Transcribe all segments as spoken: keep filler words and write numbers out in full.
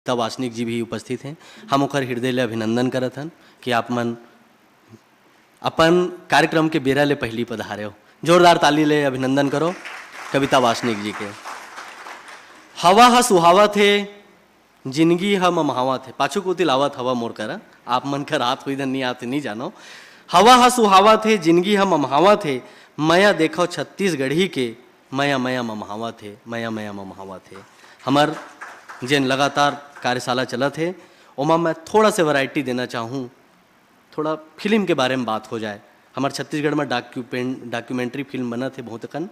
कविता वासनिक जी भी उपस्थित हैं। हम ओकर हृदय ले अभिनंदन करत हन कि आप मन अपन कार्यक्रम के बेरा ले पहिली पधारे हो। जोरदार ताली ले अभिनंदन करो कविता वासनिक जी के। हवा ह सुहावत हे, जिनगी ह ममहावत हे। पाछू कोति लावत हवा मोर करा, आप मन कर हाथ हुई धन नहीं आते, नहीं जानो। हवा ह सुहावत हे, जिनगी ह ममहावत हे, मया देखो छत्तीसगढ़ी के, मया मया ममहावत हे, मया मया ममहावत हे। हमर जेन लगातार कार्यशाला चलत हे, ओमा मैं थोड़ा से वैरायटी देना चाहूँ, थोड़ा फिल्म के बारे में बात हो जाए। हमर छत्तीसगढ़ में डॉक्यूपें-, डॉक्यूमेंट्री फिल्म बनत हे बहुत अकन।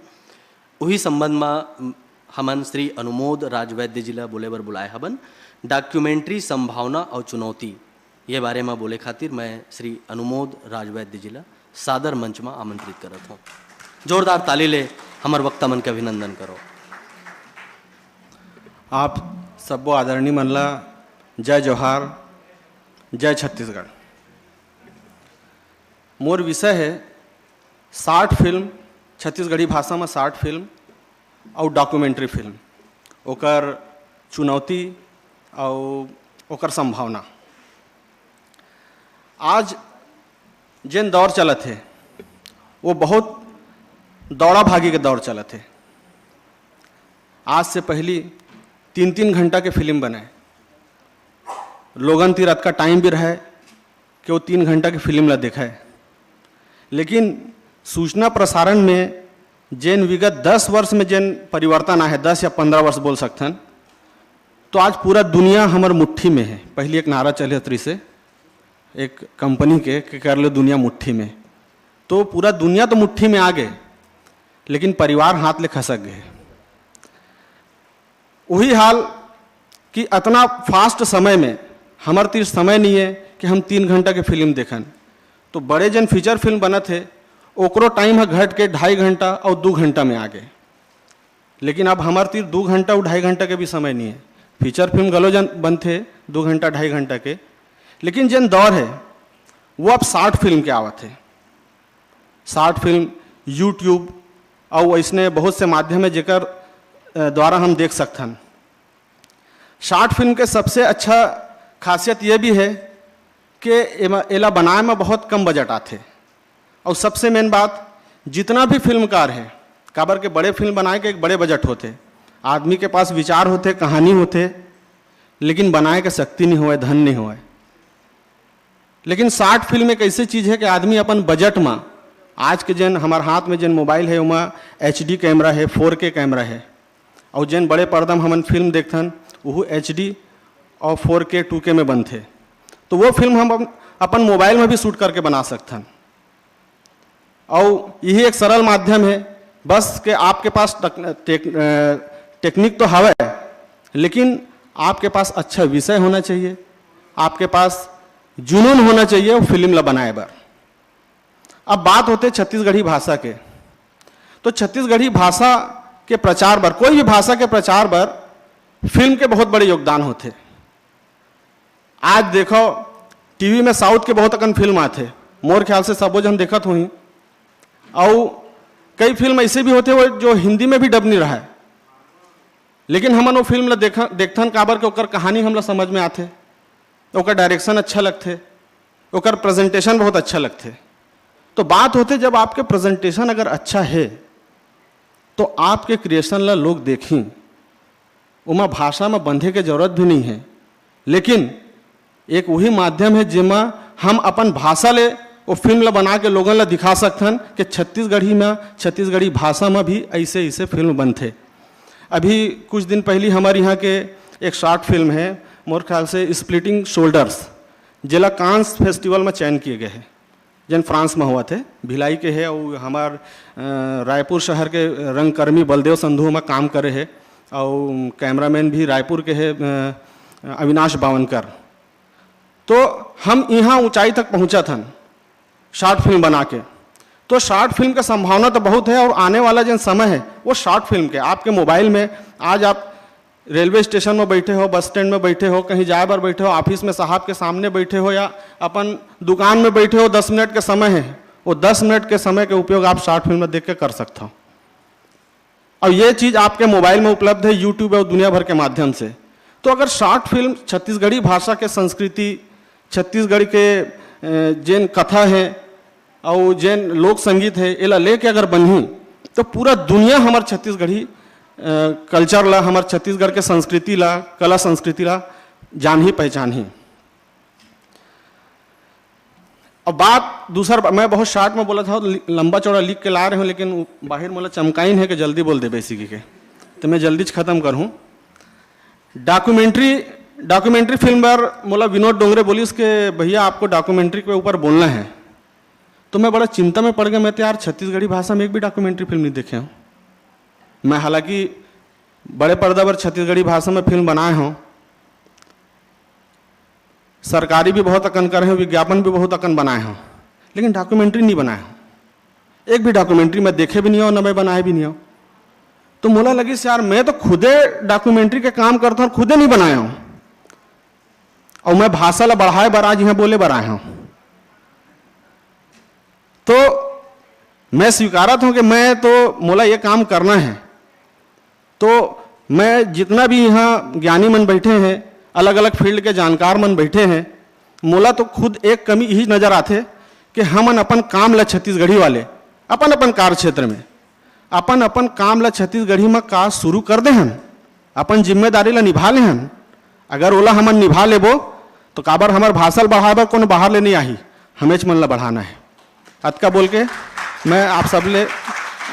उही संबंध में हमन श्री अनुमोद राजवैद्य जी ला बोले बर बुलाए हबन। डॉक्यूमेंट्री संभावना और चुनौती, ये बारे में बोले खातिर मैं श्री अनुमोद राजवैद्य जी ला सादर मंच में आमंत्रित करत हूँ। जोरदार ताली ले हमर वक्ता मन के अभिनंदन करो। आप सब्बो आदरणीय मन ला जय जोहार, जय छत्तीसगढ़। मोर विषय है शॉर्ट फिल्म, छत्तीसगढ़ी भाषा में शॉर्ट फिल्म और डॉक्यूमेंट्री फिल्म, ओकर चुनौती और ओकर संभावना। आज जेन दौर चलत हे, वो बहुत दौड़ा भागी के दौर चलत हे। आज से पहली तीन तीन घंटा के फिल्म बने, लोगन तीर अतका टाइम भी रहे कि वो तीन घंटा के फिल्म ला देखे। लेकिन सूचना प्रसारण में जेन विगत दस वर्ष में जेन परिवर्तन आए हे, दस या पंद्रह वर्ष बोल सकथन, तो आज पूरा दुनिया हमर मुट्ठी में है। पहली एक नारा चले तरी से एक कंपनी के कि कर ले दुनिया मुट्ठी में, तो पूरा दुनिया तो मुट्ठी में आ गए, लेकिन परिवार हाथ ले खसक गए। वही हाल कि अतना फास्ट समय में हमर तीर समय नहीं है कि हम तीन घंटा के फिल्म देखन। तो बड़े जन फीचर फिल्म बनत हे, ओकरो टाइम ह घट के ढाई घंटा और दू घंटा में आ गए। लेकिन अब हमर तीर दू घंटा और ढाई घंटा के भी समय नहीं है। फीचर फिल्म घलो जन बनथे दू घंटा ढाई घंटा के, लेकिन जेन दौर है वो अब शॉर्ट फिल्म के आवत है। शॉर्ट फिल्म, YouTube और ऐसने बहुत से माध्यम है जेकर अ, द्वारा हम देख सकथन। शॉर्ट फिल्म के सबसे अच्छा खासियत ये भी है कि एमा, एला बनाए में बहुत कम बजट आथे। और सबसे मेन बात, जितना भी फिल्मकार है, काबर के बड़े फिल्म बनाए के एक बड़े बजट होथे, आदमी के पास विचार होथे, कहानी होथे, लेकिन बनाए के शक्ति नहीं होए, धन नहीं होए। लेकिन शॉर्ट फिल्म एक ऐसी चीज है कि आदमी अपन बजट में, आज के जेन हमार हाथ में जेन मोबाइल है, ओमा एच डी कैमरा है, फोर के कैमरा है, और जेन बड़े पर्दा में हमन फिल्म देखथन, वहू एच डी और फोर के, टू के में बनथे। तो वो फिल्म हम अपन, अपन मोबाइल में भी शूट करके बना सकथन। और यही एक सरल माध्यम है, बस के आपके पास तक, टेक, अ, टेक्निक तो हवे, लेकिन आपके पास अच्छा विषय होना चाहिए, आपके पास जुनून होना चाहिए वो फिल्म ला बनाए बर। अब बात होते छत्तीसगढ़ी भाषा के, तो छत्तीसगढ़ी भाषा के प्रचार बर, कोई भी भाषा के प्रचार बर फिल्म के बहुत बड़े योगदान होथे। आज देखो, टीवी में साउथ के बहुत अकन फिल्म आथे, मोर ख्याल से सबो जन देखत होही। अउ कई फिल्म ऐसे भी होथे वो जो हिंदी में भी डब नहीं रहा है, लेकिन हमन वो फिल्म ला देखा, देखथन काबर के ओकर कहानी हमला समझ में आथे, ओकर डायरेक्शन अच्छा लगथे, ओकर प्रेजेंटेशन बहुत अच्छा लगथे। तो बात होथे, जब आपके प्रेजेंटेशन अगर अच्छा है तो आपके क्रिएशन ला लोग देखी, ओमा भाषा में बंधे के जरूरत भी नहीं है। लेकिन एक वही माध्यम है जेमा हम अपन भाषा ले वो फिल्म ला बना के लोगन ला दिखा सकथन कि छत्तीसगढ़ी में, छत्तीसगढ़ी भाषा में भी ऐसे ऐसे फिल्म बनथे। अभी कुछ दिन पहली हमारे यहाँ के एक शॉर्ट फिल्म है, मोर ख्याल से स्प्लिटिंग शोल्डर्स, जेला कांस फेस्टिवल में चयन किए गए है। जेन फ्रांस में होवत हे, भिलाई के हे, अउ हमार, अ, रायपुर शहर के रंगकर्मी बलदेव संधू ओमा काम करे हे, अउ कैमरामैन भी रायपुर के हे, अ, अविनाश बावनकर। तो हम इहाँ ऊंचाई तक पहुँचत हन शॉर्ट फिल्म बना के। तो शॉर्ट फिल्म का संभावना तो बहुत है, और आने वाला जेन समय है वो शॉर्ट फिल्म के, आपके मोबाइल में आज आप रेलवे स्टेशन में बैठे हो, बस स्टैंड में बैठे हो, कहीं जाए बर बैठे हो, ऑफिस में साहब के सामने बैठे हो या अपन दुकान में बैठे हो, दस मिनट के समय है, वो दस मिनट के समय के उपयोग आप शॉर्ट फिल्म में देख के कर सकते हो। और ये चीज़ आपके मोबाइल में उपलब्ध है, YouTube और दुनिया भर के माध्यम से। तो अगर शॉर्ट फिल्म छत्तीसगढ़ी भाषा के संस्कृति, छत्तीसगढ़ के अ, जेन कथा हे अउ जेन लोक संगीत हे, एला लेके अगर बनही तो पूरा दुनिया हमर छत्तीसगढ़ी कल्चर ला, हमर छत्तीसगढ़ के संस्कृति ला, कला संस्कृति ला जानही पहचानही। अब बात दूसर बा-, मैं बहुत शॉर्ट में बोलत हूँ, लि-, लंबा चौड़ा लिख के ला रहे हूँ, लेकिन उ-, बाहिर मोला चमकाइन हे कि जल्दी बोल देबे इसी के, तो मैं जल्दी च खत्म करहूँ। डॉक्यूमेंट्री, डॉक्यूमेंट्री फिल्म बर मोला विनोद डोंगरे बोलिस के, "भैया, आपको डॉक्यूमेंट्री के ऊपर बोलना है।" तो मैं बड़ा चिंता में पड़ गया। मैं तो यार छत्तीसगढ़ी भाषा में एक भी डॉक्यूमेंट्री फिल्म नहीं देखे हूँ। मैं हालांकि बड़े पर्दा पर छत्तीसगढ़ी भाषा में फिल्म बनाए हूँ, सरकारी भी बहुत अकन करे हूँ, विज्ञापन भी बहुत अकन बनाए हूँ, लेकिन डॉक्यूमेंट्री नहीं बनाए हूँ। एक भी डॉक्यूमेंट्री मैं देखे भी नहीं हूँ, ना मैं बनाए भी नहीं हूँ। तो मोला लगिस यार, मैं तो खुदे डॉक्यूमेंट्री के काम करता हूँ, खुदे नहीं बनाया हूँ, और मैं भाषा ला बढ़ाए बर आज यहाँ बोले बर आए हूँ। तो मैं स्वीकारत हूँ कि मैं तो, मोला ये काम करना है। तो मैं जितना भी यहाँ ज्ञानी मन बैठे हैं, अलग अलग फील्ड के जानकार मन बैठे हैं, मोला तो खुद एक कमी यही नजर आथे कि हमन अपन काम ला छत्तीसगढ़ी वाले अपन अपन कार्य क्षेत्र में अपन अपन काम ला छत्तीसगढ़ी में का शुरू कर दे हन, अपन जिम्मेदारी ला निभा ले हन। अगर ओला हमन निभा लेबो तो काबर हमर भाषा ल बढ़ाए बर कोनो बाहर ले नहीं आही, हमेच मन ला बढ़ाना है। अतका बोल के मैं आप सब ले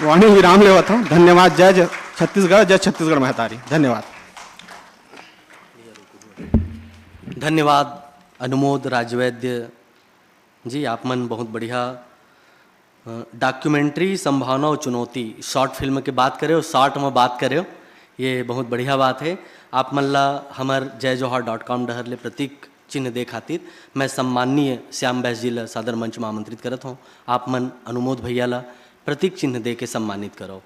वाणी विराम लेवत हूँ। धन्यवाद। जय जय छत्तीसगढ़, जय छत्तीसगढ़ महतारी। धन्यवाद। धन्यवाद अनुमोद राजवैद्य जी, आप मन बहुत बढ़िया डॉक्यूमेंट्री संभावना और चुनौती, शॉर्ट फिल्म के बात करे हो, शॉर्ट में बात करे हो, ये बहुत बढ़िया बात है। आप मन ला हमर जय जोहार डॉट कॉम डहर ले प्रतीक चिन्ह दे खातिर मैं सम्माननीय श्याम बैस जी ला सादर मंच में आमंत्रित करत हूँ। आप मन अनुमोद भैया ला प्रतीक चिन्ह दे के सम्मानित करो।